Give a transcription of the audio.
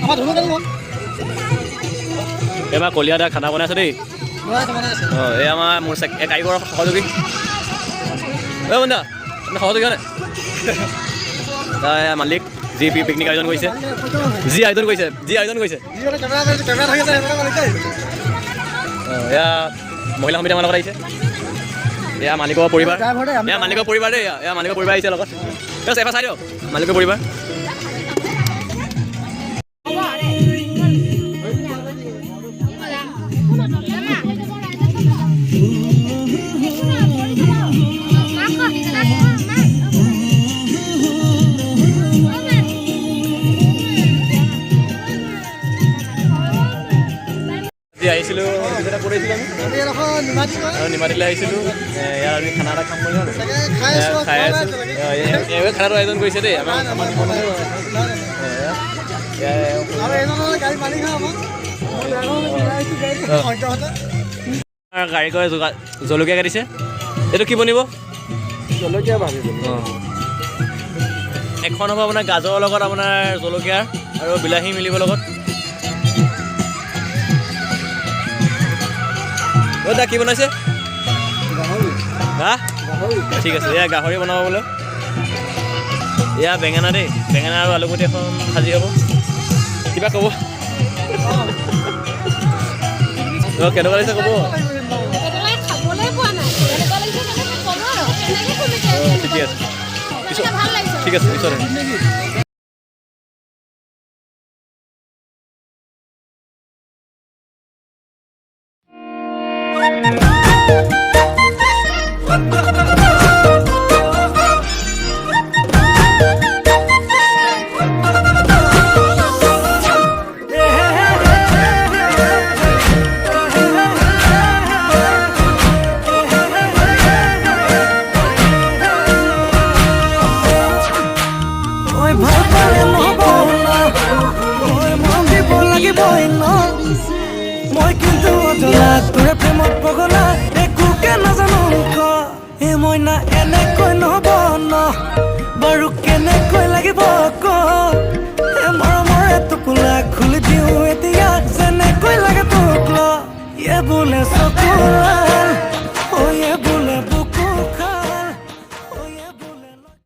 আমাৰ ধুনু কেনেকুৱা? এইবাৰ কলীয়া দা খানা বনাইছে দেই। বনাই আছে। অঁ, এই আমাৰ মোৰ এই কাৰিকৰ সহযোগী। ঐ বন্ধা, আপুনি সহযোগী হয়নে? তাৰ এয়া মালিক, যি পিকনিক আয়োজন কৰিছে, যি আয়োজন কৰিছে। যিজনে কেমেৰা কৰিছে, কেমেৰা থাকি আছে, সেইজনে মালিক দেই। অঁ, এয়া মহিলা সমিতি আমাৰ লগত আহিছে। এয়া মালিকৰ পৰিবাৰ। ড্ৰাইভাৰ দেই, আমি। এয়া মালিকৰ পৰিবাৰ দেই। এয়া মালিকৰ পৰিবাৰ আহিছে লগত। এই এবাৰ চাই দিয়ক মালিকৰ পৰিবাৰ। আজি আহিছিলোঁ, পিছতে ক'ত আহিছিলোঁ আমি? আমি এডোখৰ নিমাতী কয়। আৰু নিমাতীলৈ আহিছিলোঁ। ইয়াত আমি খানা এটা খাম বুলি হ'লো। তাকে খাই আছোঁ। খাই খোৱা নাই আছোঁ। এতিয়ালৈকে। এওঁৱে খানাটো আয়োজন কৰিছে দেই, আমাৰ নিমন্ত্ৰণ। নাই, নাই। আৰু এজন হ'ল গাড়ী মালিক হয় আমাৰ। মই ড্ৰাইভাৰ হয়, চলাই আহিছোঁ গাড়ীটো। সদ্যহতে। কাৰিকৰে যোগাৰ জলকীয়া কাটিছে। এইটো কি বনিব? জলকীয়া ভাজি। অঁ, এখন হ'ব আপোনাৰ গাজৰৰ লগত আপোনাৰ জলকীয়া আৰু বিলাহী মিলিব লগত। অ' দা, কি বনাইছে? গাহৰি। হা? গাহৰি। ঠিক আছে, এয়া গাহৰি বনাব বোলে। এয়া বেঙেনা দেই, বেঙেনা আৰু আলুগুটি এখন ভাজি হ'ব। কিবা ক'ব? অঁ, কেনেকুৱা লাগিছে ক'ব। খাবলৈ পোৱা নাই, এনেকুৱা লাগিছে কেনেকৈ ক'ব আৰু কেনেকৈ কমিছে। অঁ, ঠিকে আছে। পিছত ভাল লাগিছে। ঠিক আছে, পিছত আহিম। মই ভাল পালে নহ'ব না, মই মন দিব লাগিবই ন। মই কিন্তু অজলা, তোৰে প্ৰেমত পগলা, একোকে নাজানো ক। এ মইনা, এনেকৈ নহ'ব ন বাৰু।